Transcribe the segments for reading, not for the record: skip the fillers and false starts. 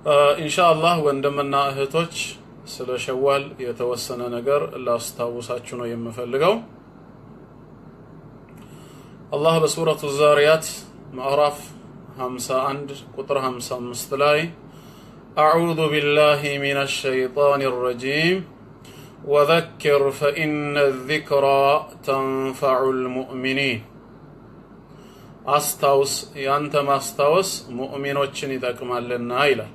ኢንሻአላህ ወንድምና እህቶች ስለ ሸዋል የተወሰነ ነገር ላስታውሳችሁ ነው የምፈልገው። አላህ በሱረቱ ዛሪያት ምዕራፍ 51 ቁጥር 55 ላይ أعوذ بالله من الشيطان الرجيم وذكر فإن الذكرى تنفع المؤمنين አስታውስ ያንተ ማስታወስ ሙእሚኖችን ይጠቅማልና ይላል።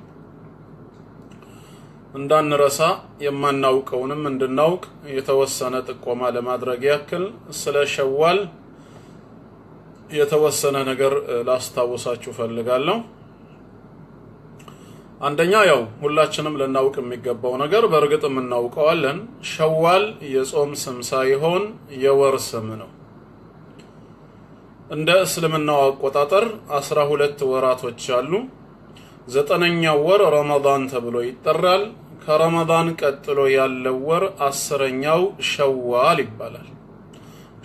እንዳንረሳ የማናውቀውንም እንድናውቅ የተወሰነ ጥቆማ ለማድረግ ያክል ስለ ሸዋል የተወሰነ ነገር ላስታውሳችሁ ፈልጋለሁ። አንደኛ ያው ሁላችንም ልናውቅ የሚገባው ነገር በእርግጥም እናውቀዋለን፣ ሸዋል የጾም ስም ሳይሆን የወር ስም ነው። እንደ እስልምናው አቆጣጠር 12 ወራቶች አሉ። 9ኛው ወር ረመዳን ተብሎ ይጠራል። ከረመዳን ቀጥሎ ያለው ወር 10ኛው ሸዋል ይባላል።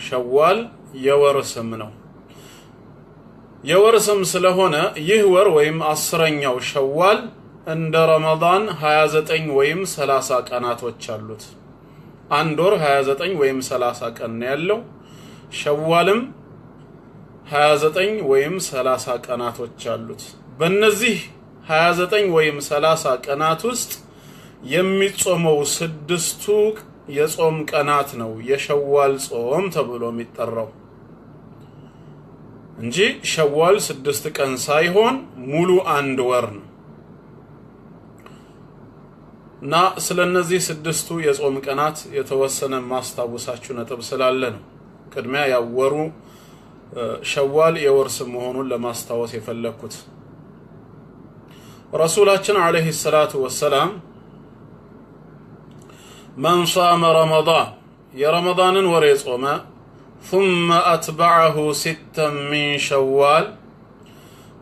ሸዋል የወር ስም ነው። የወር ስም ስለሆነ ይህ ወር ወይም 10ኛው ሸዋል እንደ ረመዳን 29 ወይም 30 ቀናቶች አሉት። አንድ ወር 29 ወይም 30 ቀን ነው ያለው። ሸዋልም 29 ወይም 30 ቀናቶች አሉት። በእነዚህ 29 ወይም 30 ቀናት ውስጥ የሚጾመው 6ቱ የጾም ቀናት ነው የሸዋል ጾም ተብሎ የሚጠራው እንጂ ሸዋል 6 ቀን ሳይሆን ሙሉ አንድ ወር ነው። እና ስለነዚህ 6ቱ የጾም ቀናት የተወሰነ ማስታወሳችሁ ነጥብ ስላለ ነው ቅድሚያ ያወሩ ሸዋል የወር ስም መሆኑን ለማስታወስ የፈለኩት። ረሱላችን عليه الصلاة والسلام من صام رمضان የረመዳንን ወር የጾመ ثم أتبعه 6 من شوال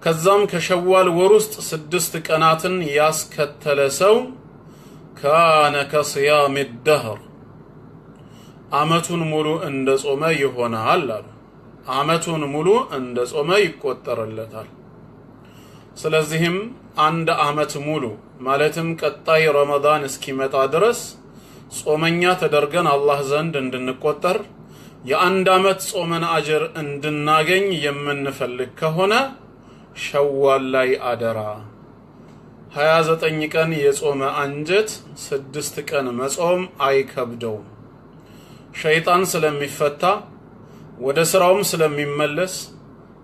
ከዛም ከሸዋል ወር ውስጥ 6 ቀናትን ያስከተለ ሰው كان كصيام الدهر አመቱን ሙሉ እንደጾመ ይሆናል አሉ። አመቱን ሙሉ እንደጾመ ይቆጠርለታል። ስለዚህም አንድ አመት ሙሉ ማለትም ቀጣይ ረመዳን እስኪመጣ ድረስ ጾመኛ ተደርገን አላህ ዘንድ እንድንቆጠር የአንድ አመት ጾመን አጅር እንድናገኝ የምንፈልግ ከሆነ ሸዋል ላይ አደራ 29 ቀን የጾመ አንጀት 6 ቀን መጾም አይከብደውም። ሸይጣን ስለሚፈታ ወደ ስራውም ስለሚመለስ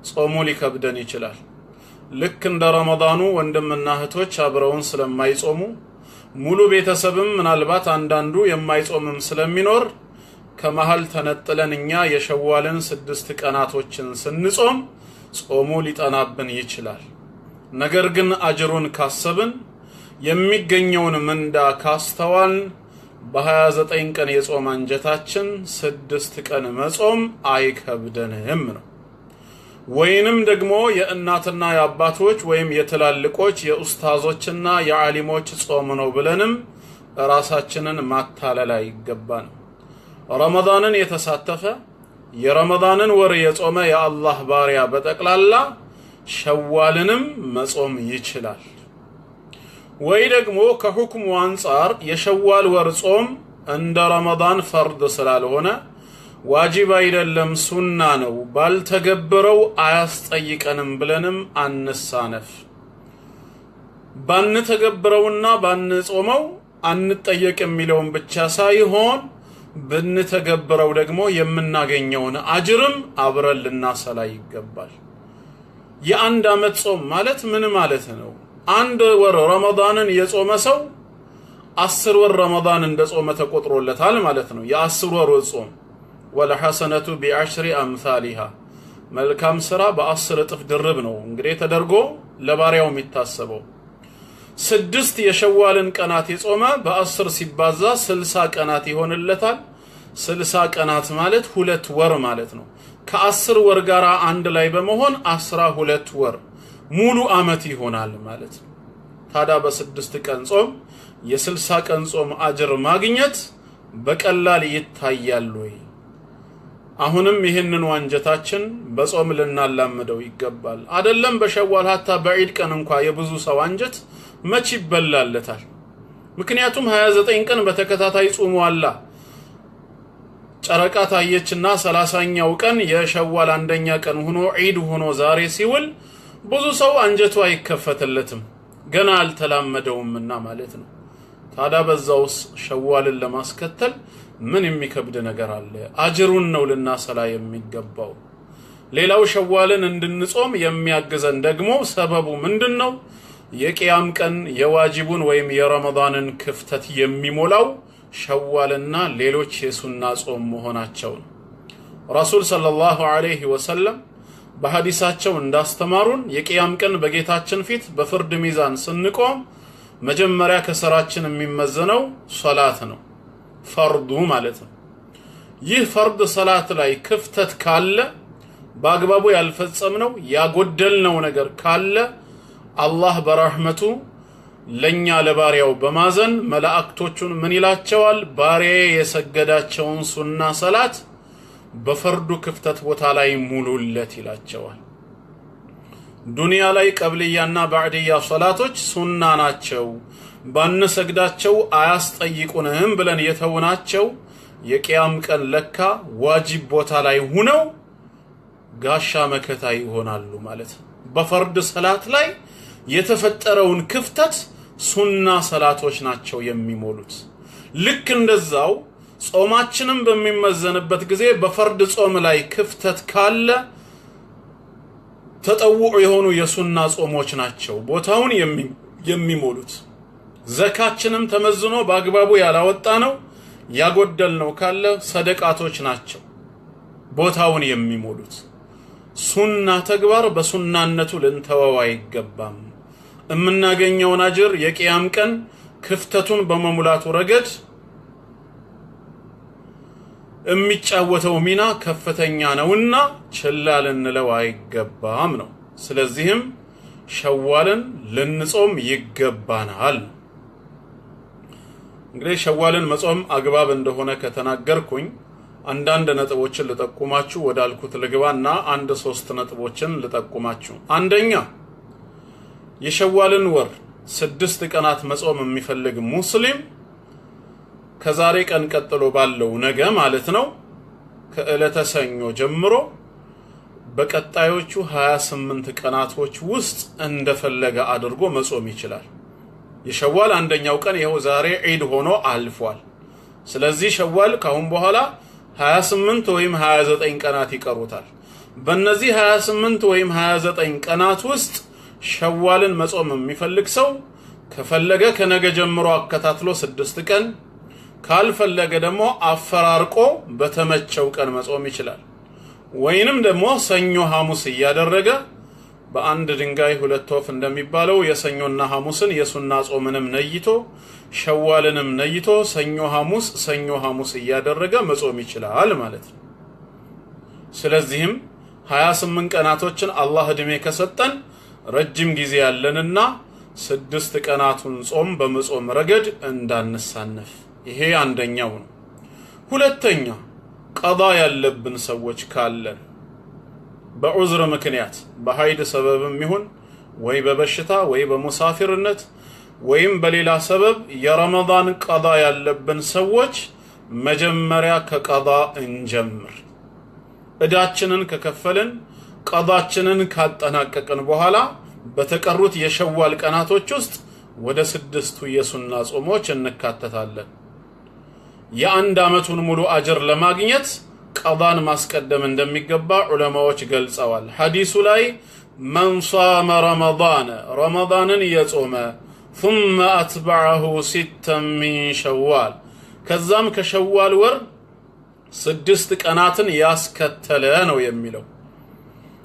ጾሙ ሊከብደን ይችላል። ልክ እንደ ረመዳኑ ወንድምና እህቶች አብረውን ስለማይጾሙ ሙሉ ቤተሰብም ምናልባት አንዳንዱ የማይጾምም ስለሚኖር ከመሃል ተነጥለን እኛ የሸዋልን 6 ቀናቶችን ስንጾም ጾሙ ሊጠናብን ይችላል። ነገር ግን አጅሩን ካሰብን የሚገኘውን ምንዳ ካስተዋልን በ29 ቀን የጾም አንጀታችን 6 ቀን መጾም አይከብደንም ነው። ወይንም ደግሞ የእናትና የአባቶች ወይም የትላልቆች የኡስታዞችና የዓሊሞች ጾም ነው ብለንም ራሳችንን ማታለል አይገባንም። ረመዳንን የተሳተፈ የረመዳንን ወር የጾመ የአላህ ባሪያ በጠቅላላ ሸዋልንም መጾም ይችላል። ወይ ደግሞ ከሁክሙ አንፃር የሸዋል ወር ጾም እንደ ረመዳን ፈርድ ስላልሆነ ዋጅብ አይደለም፣ ሱና ነው፣ ባልተገበረው አያስጠይቀንም ብለንም አንሳነፍ። ባንተገብረውና ባንጾመው አንጠየቅ የሚለውን ብቻ ሳይሆን ብንተገብረው ደግሞ የምናገኘውን አጅርም አብረን ልናሰላ ይገባል። የአንድ አመት ጾም ማለት ምን ማለት ነው? አንድ ወር ረመዳንን የጾመ ሰው 10 ወር ረመዳን እንደጾመ ተቆጥሮለታል ማለት ነው። የ10 ወር ጾም ወለሐሰነቱ ቢዐሽሪ አምሳሊሃ መልካም ስራ በ10 እጥፍ ድርብ ነው እንግዲህ ተደርጎ ለባሪያው የሚታሰበው። 6 የሸዋልን ቀናት የጾመ በ10 ሲባዛ 60 ቀናት ይሆንለታል። 60 ቀናት ማለት 2 ወር ማለት ነው። ከ10 ወር ጋር አንድ ላይ በመሆን 12 ወር ሙሉ አመት ይሆናል ማለት ነው። ታዲያ በ6 ቀን ጾም የ60 ቀን ጾም አጅር ማግኘት በቀላል ይታያል ወይ? አሁንም ይህንን አንጀታችን በጾም ልናላምደው ይገባል። አይደለም በሸዋል ሀታ በዒድ ቀን እንኳን የብዙ ሰው አንጀት መች ይበላለታል? ምክንያቱም 29 ቀን በተከታታይ ጾሟላ። ጨረቃ ታየችና 30ኛው ቀን የሸዋል አንደኛ ቀን ሆኖ ዒድ ሆኖ ዛሬ ሲውል ብዙ ሰው አንጀቱ አይከፈትለትም፣ ገና አልተላመደውምና ማለት ነው። ታዲያ በዛውስ ሸዋልን ለማስከተል ምን የሚከብድ ነገር አለ? አጅሩን ነው ልናሰላ የሚገባው። ሌላው ሸዋልን እንድንጾም የሚያግዘን ደግሞ ሰበቡ ምንድነው? የቂያም ቀን የዋጅቡን ወይም የረመዳንን ክፍተት የሚሞላው ሸዋልና ሌሎች የሱና ጾም መሆናቸው ነው። ረሱል ሰለላሁ ዐለይሂ ወሰለም በሐዲሳቸው እንዳስተማሩን የቂያም ቀን በጌታችን ፊት በፍርድ ሚዛን ስንቆም መጀመሪያ ከስራችን የሚመዘነው ሶላት ነው፣ ፈርዱ ማለት ነው። ይህ ፈርድ ሰላት ላይ ክፍተት ካለ፣ በአግባቡ ያልፈጸምነው ያጎደልነው ነገር ካለ አላህ በረህመቱ ለኛ ለባሪያው በማዘን መላእክቶቹን ምን ይላቸዋል? ባሪያዬ የሰገዳቸውን ሱና ሰላት በፈርዱ ክፍተት ቦታ ላይ ሙሉለት ይላቸዋል። ዱንያ ላይ ቀብልያና ባዕድያ ሶላቶች ሱና ናቸው፣ ባንሰግዳቸው አያስጠይቁንም ብለን የተውናቸው የቂያም ቀን ለካ ዋጅብ ቦታ ላይ ሁነው ጋሻ መከታ ይሆናሉ ማለት ነው። በፈርድ ሰላት ላይ የተፈጠረውን ክፍተት ሱና ሰላቶች ናቸው የሚሞሉት። ልክ እንደዛው ጾማችንም በሚመዘንበት ጊዜ በፈርድ ጾም ላይ ክፍተት ካለ ተጠውዕ የሆኑ የሱና ጾሞች ናቸው ቦታውን የሚሞሉት። ዘካችንም ተመዝኖ በአግባቡ ያላወጣነው ያጎደልነው ካለ ሰደቃቶች ናቸው ቦታውን የሚሞሉት። ሱና ተግባር በሱናነቱ ልንተወው አይገባም። የምናገኘውን አጅር የቂያም ቀን ክፍተቱን በመሙላቱ ረገድ የሚጫወተው ሚና ከፍተኛ ነውና ችላ ልንለው አይገባም ነው። ስለዚህም ሸዋልን ልንጾም ይገባናል። እንግዲህ ሸዋልን መጾም አግባብ እንደሆነ ከተናገርኩኝ አንዳንድ ነጥቦችን ልጠቁማችሁ ወዳልኩት ልግባና አንድ ሶስት ነጥቦችን ልጠቁማችሁ። አንደኛ፣ የሸዋልን ወር 6 ቀናት መጾም የሚፈልግ ሙስሊም ከዛሬ ቀን ቀጥሎ ባለው ነገ ማለት ነው ከዕለተ ሰኞ ጀምሮ በቀጣዮቹ 28 ቀናቶች ውስጥ እንደፈለገ አድርጎ መጾም ይችላል። የሸዋል አንደኛው ቀን ይኸው ዛሬ ዒድ ሆኖ አልፏል። ስለዚህ ሸዋል ካሁን በኋላ 28 ወይም 29 ቀናት ይቀሩታል። በእነዚህ 28 ወይም 29 ቀናት ውስጥ ሸዋልን መጾም የሚፈልግ ሰው ከፈለገ ከነገ ጀምሮ አከታትሎ 6 ቀን፣ ካልፈለገ ደግሞ አፈራርቆ በተመቸው ቀን መጾም ይችላል። ወይንም ደግሞ ሰኞ ሐሙስ እያደረገ በአንድ ድንጋይ ሁለት ወፍ እንደሚባለው የሰኞና ሐሙስን የሱና ጾምንም ነይቶ ሸዋልንም ነይቶ ሰኞ ሐሙስ ሰኞ ሐሙስ እያደረገ መጾም ይችላል ማለት ነው። ስለዚህም 28 ቀናቶችን አላህ እድሜ ከሰጠን ረጅም ጊዜ ያለንና 6 ቀናቱን ጾም በመጾም ረገድ እንዳንሳነፍ፣ ይሄ አንደኛው ነው። ሁለተኛ፣ ቀዳ ያለብን ሰዎች ካለን በዑዝር ምክንያት በሀይድ ሰበብም ይሁን ወይ በበሽታ ወይ በሙሳፊርነት ወይም በሌላ ሰበብ የረመዳን ቀዳ ያለብን ሰዎች መጀመሪያ ከቀዳ እንጀምር። እዳችንን ከከፈልን ቀዳችንን ካጠናቀቅን በኋላ በተቀሩት የሸዋል ቀናቶች ውስጥ ወደ 6ቱ የሱና ጾሞች እንካተታለን። የአንድ አመቱን ሙሉ አጅር ለማግኘት ቀዳን ማስቀደም እንደሚገባ ዑለማዎች ገልጸዋል። ሐዲሱ ላይ መን ሷመ ረመዳን ረመዳንን የጾመ ثم أتبعه 6 من شوال ከዛም ከሸዋል ወር 6 ቀናትን ያስከተለ ነው የሚለው።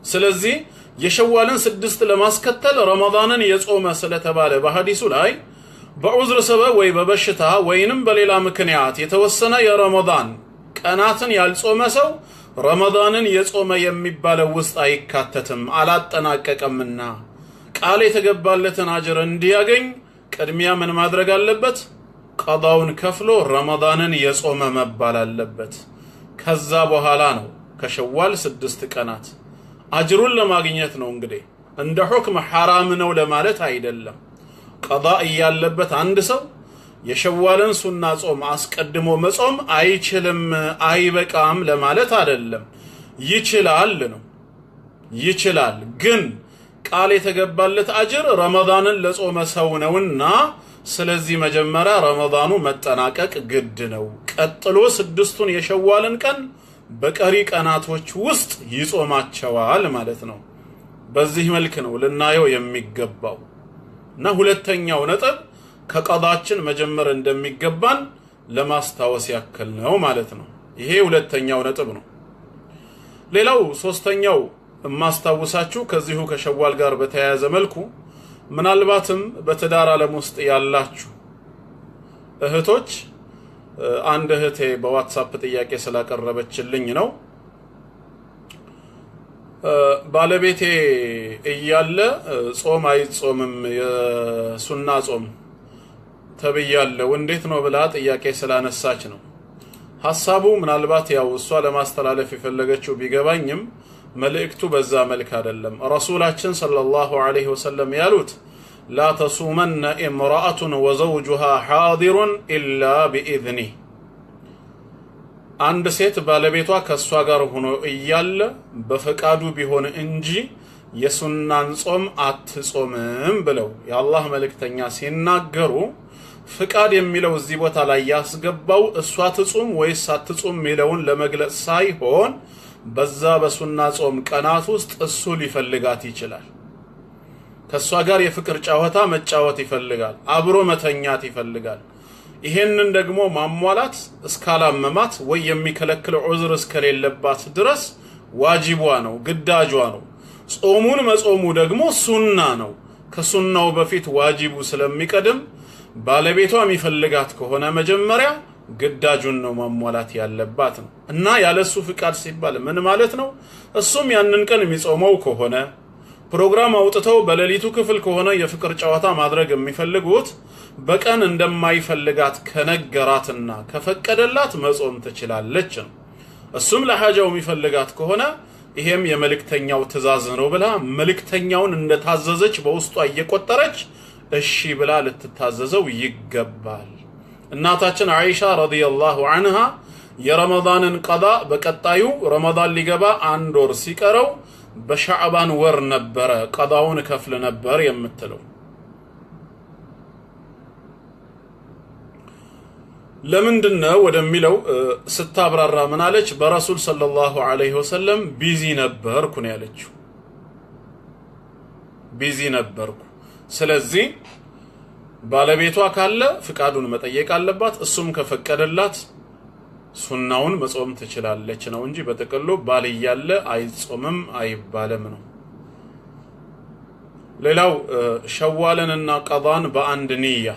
ስለዚህ የሸዋልን 6 ለማስከተል ረመዳንን የጾመ ስለተባለ በሐዲሱ ላይ በዑዝር ሰበብ ወይ በበሽታ ወይንም በሌላ ምክንያት የተወሰነ የረመዳን ቀናትን ያልጾመ ሰው ረመዳንን የጾመ የሚባለው ውስጥ አይካተትም፣ አላጠናቀቀምና ቃል የተገባለትን አጅር እንዲያገኝ ቅድሚያ ምን ማድረግ አለበት? ቀዳውን ከፍሎ ረመዳንን የጾመ መባል አለበት። ከዛ በኋላ ነው ከሸዋል 6 ቀናት አጅሩን ለማግኘት ነው። እንግዲህ እንደ ሁክም ሐራም ነው ለማለት አይደለም። ቀዳ እያለበት አንድ ሰው የሸዋልን ሱና ጾም አስቀድሞ መጾም አይችልም፣ አይበቃም ለማለት አይደለም። ይችላል ነው፣ ይችላል። ግን ቃል የተገባለት አጅር ረመዳንን ለጾመ ሰው ነውና ስለዚህ መጀመሪያ ረመዳኑ መጠናቀቅ ግድ ነው። ቀጥሎ 6ቱን የሸዋልን ቀን በቀሪ ቀናቶች ውስጥ ይጾማቸዋል ማለት ነው። በዚህ መልክ ነው ልናየው የሚገባው። እና ሁለተኛው ነጥብ ከቀዳችን መጀመር እንደሚገባን ለማስታወስ ያክል ነው ማለት ነው። ይሄ ሁለተኛው ነጥብ ነው። ሌላው ሶስተኛው የማስታውሳችሁ ከዚሁ ከሸዋል ጋር በተያያዘ መልኩ ምናልባትም በትዳር ዓለም ውስጥ ያላችሁ እህቶች፣ አንድ እህቴ በዋትስአፕ ጥያቄ ስላቀረበችልኝ ነው። ባለቤቴ እያለ ጾም አይጾምም የሱና ጾም ተብያለሁ እንዴት ነው ብላ ጥያቄ ስላነሳች ነው። ሐሳቡ ምናልባት ያው እሷ ለማስተላለፍ የፈለገችው ቢገባኝም መልእክቱ በዛ መልክ አይደለም። ረሱላችን ሰለላሁ ዐለይሂ ወሰለም ያሉት ላ ተሱመነ ኢምራአቱን ወዘውጁሃ ሓዲሩን ኢላ ቢኢዝኒህ፣ አንድ ሴት ባለቤቷ ከእሷ ጋር ሆኖ እያለ በፈቃዱ ቢሆን እንጂ የሱናን ጾም አትጾምም ብለው የአላህ መልእክተኛ ሲናገሩ ፍቃድ የሚለው እዚህ ቦታ ላይ ያስገባው እሷ ትጹም ወይስ አትጹም የሚለውን ለመግለጽ ሳይሆን በዛ በሱና ጾም ቀናት ውስጥ እሱ ሊፈልጋት ይችላል። ከሷ ጋር የፍቅር ጨዋታ መጫወት ይፈልጋል፣ አብሮ መተኛት ይፈልጋል። ይሄንን ደግሞ ማሟላት እስካላመማት ወይ የሚከለክል ዑዝር እስከሌለባት ድረስ ዋጅቧ ነው፣ ግዳጇ ነው። ጾሙን መጾሙ ደግሞ ሱና ነው። ከሱናው በፊት ዋጅቡ ስለሚቀድም ባለቤቷ የሚፈልጋት ከሆነ መጀመሪያ ግዳጁን ነው ማሟላት ያለባት ነው። እና ያለሱ ፍቃድ ሲባል ምን ማለት ነው? እሱም ያንን ቀን የሚጾመው ከሆነ ፕሮግራም አውጥተው በሌሊቱ ክፍል ከሆነ የፍቅር ጨዋታ ማድረግ የሚፈልጉት በቀን እንደማይፈልጋት ከነገራትና ከፈቀደላት መጾም ትችላለች ነው። እሱም ለሐጃው የሚፈልጋት ከሆነ ይሄም የመልእክተኛው ትእዛዝ ነው ብላ መልእክተኛውን እንደታዘዘች በውስጧ እየቆጠረች እሺ ብላ ልትታዘዘው ይገባል። እናታችን አይሻ ረዲየላሁ ዐንሃ የረመዳንን ቀዳ በቀጣዩ ረመዳን ሊገባ አንድ ወር ሲቀረው በሻዕባን ወር ነበረ ቀዳውን ከፍል ነበር የምትለው። ለምንድነው ወደሚለው ስታብራራ ምን አለች? በረሱል ሰለላሁ ዐለይሂ ወሰለም busy ነበርኩ ነው ያለችው። busy ነበርኩ። ስለዚህ ባለቤቷ ካለ ፍቃዱን መጠየቅ አለባት። እሱም ከፈቀደላት ሱናውን መጾም ትችላለች ነው እንጂ በጥቅሉ ባል እያለ አይጾምም አይባልም ነው። ሌላው ሸዋልንና ቀዳን በአንድ ንያ፣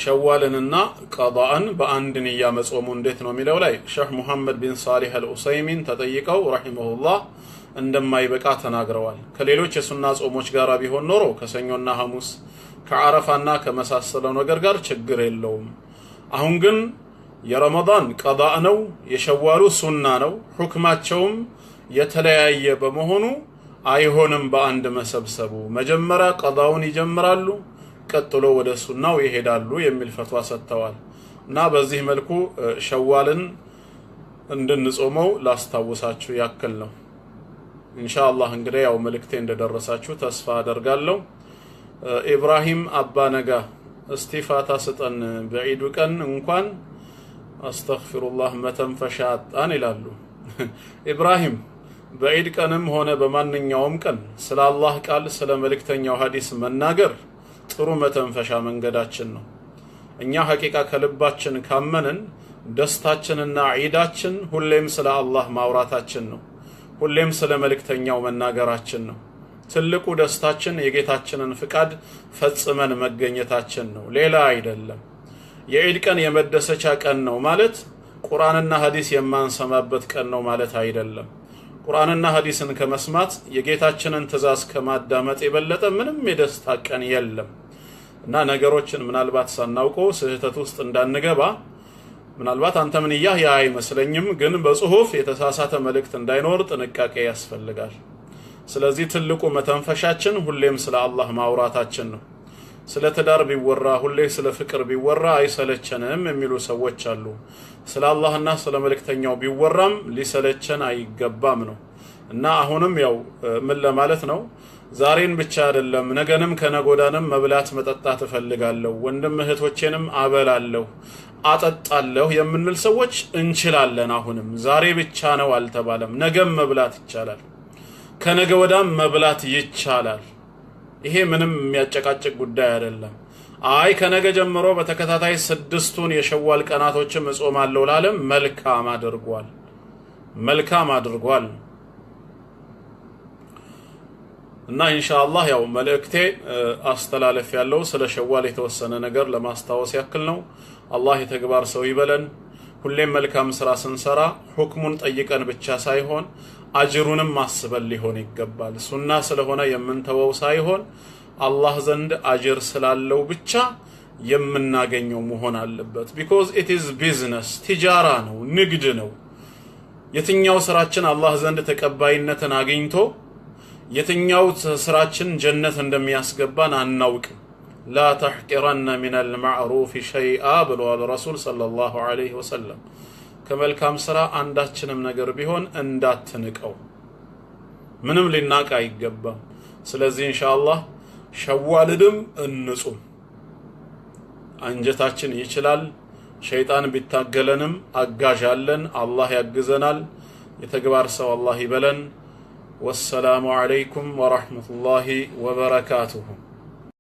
ሸዋልንና ቀዳን በአንድ ንያ መጾሙ እንዴት ነው የሚለው ላይ ሸህ ሙሐመድ ቢን ሳሊህ አልኡሰይሚን ተጠይቀው ረሂመሁላህ እንደማይበቃ ተናግረዋል። ከሌሎች የሱና ጾሞች ጋር ቢሆን ኖሮ ከሰኞና ሐሙስ ከዓረፋና ከመሳሰለው ነገር ጋር ችግር የለውም። አሁን ግን የረመዳን ቀዳ ነው፣ የሸዋሉ ሱና ነው። ሁክማቸውም የተለያየ በመሆኑ አይሆንም በአንድ መሰብሰቡ። መጀመሪያ ቀዳውን ይጀምራሉ፣ ቀጥሎ ወደ ሱናው ይሄዳሉ የሚል ፈትዋ ሰጥተዋል። እና በዚህ መልኩ ሸዋልን እንድንጾመው ላስታውሳችሁ ያክል ነው። ኢንሻአላህ እንግዲህ ያው መልእክቴ እንደደረሳችሁ ተስፋ አደርጋለሁ። ኢብራሂም አባነጋ እስቲ ፋታ ስጠን፣ በዒዱ ቀን እንኳን አስተግፊሩላህ መተንፈሻ አጣን ይላሉ። ኢብራሂም በዒድ ቀንም ሆነ በማንኛውም ቀን ስለ አላህ ቃል ስለ መልእክተኛው ሐዲስ መናገር ጥሩ መተንፈሻ መንገዳችን ነው። እኛ ሐቂቃ ከልባችን ካመንን ደስታችንና ዒዳችን ሁሌም ስለ አላህ ማውራታችን ነው። ሁሌም ስለ መልእክተኛው መናገራችን ነው። ትልቁ ደስታችን የጌታችንን ፍቃድ ፈጽመን መገኘታችን ነው፣ ሌላ አይደለም። የዒድ ቀን የመደሰቻ ቀን ነው ማለት ቁርአንና ሐዲስ የማንሰማበት ቀን ነው ማለት አይደለም። ቁርአንና ሐዲስን ከመስማት የጌታችንን ትእዛዝ ከማዳመጥ የበለጠ ምንም የደስታ ቀን የለም። እና ነገሮችን ምናልባት ሳናውቀው ስህተት ውስጥ እንዳንገባ፣ ምናልባት አንተ ምን እያህ ያ አይመስለኝም፣ ግን በጽሁፍ የተሳሳተ መልእክት እንዳይኖር ጥንቃቄ ያስፈልጋል። ስለዚህ ትልቁ መተንፈሻችን ሁሌም ስለ አላህ ማውራታችን ነው። ስለ ትዳር ቢወራ፣ ሁሌ ስለ ፍቅር ቢወራ አይሰለቸንም የሚሉ ሰዎች አሉ። ስለ አላህና ስለ መልእክተኛው ቢወራም ሊሰለቸን አይገባም ነው። እና አሁንም ያው ምን ለማለት ነው፣ ዛሬን ብቻ አይደለም ነገንም ከነጎዳንም መብላት መጠጣት እፈልጋለሁ፣ ወንድም እህቶቼንም አበላለሁ አጠጣለሁ የምንል ሰዎች እንችላለን። አሁንም ዛሬ ብቻ ነው አልተባለም። ነገም መብላት ይቻላል፣ ከነገ ወዳም መብላት ይቻላል። ይሄ ምንም የሚያጨቃጭቅ ጉዳይ አይደለም። አይ ከነገ ጀምሮ በተከታታይ 6ቱን የሸዋል ቀናቶችም እጾማለሁ ላለም መልካም አድርጓል፣ መልካም አድርጓል። እና ኢንሻአላህ ያው መልእክቴ አስተላለፍ ያለው ስለ ሸዋል የተወሰነ ነገር ለማስታወስ ያክል ነው። አላህ የተግባር ሰው ይበለን። ሁሌም መልካም ስራ ስንሰራ ሁክሙን ጠይቀን ብቻ ሳይሆን አጅሩንም አስበን ሊሆን ይገባል። ሱና ስለሆነ የምንተወው ሳይሆን አላህ ዘንድ አጅር ስላለው ብቻ የምናገኘው መሆን አለበት። Because it is business፣ ቲጃራ ነው፣ ንግድ ነው። የትኛው ስራችን አላህ ዘንድ ተቀባይነትን አግኝቶ የትኛው ስራችን ጀነት እንደሚያስገባን አናውቅም። لا تحقرن من المعروف شيئا ብለዋል ረሱል صلى الله عليه وسلم። ከመልካም ስራ አንዳችንም ነገር ቢሆን እንዳትንቀው፣ ምንም ሊናቅ አይገባም። ስለዚህ ኢንሻአላህ ሸዋልንም እንጹም። አንጀታችን ይችላል። ሸይጣን ቢታገለንም አጋዥ አለን፣ አላህ ያግዘናል። የተግባር ሰው አላህ ይበለን። ወሰላሙ ዐለይኩም ወረሕመቱላሂ ወበረካቱሁ።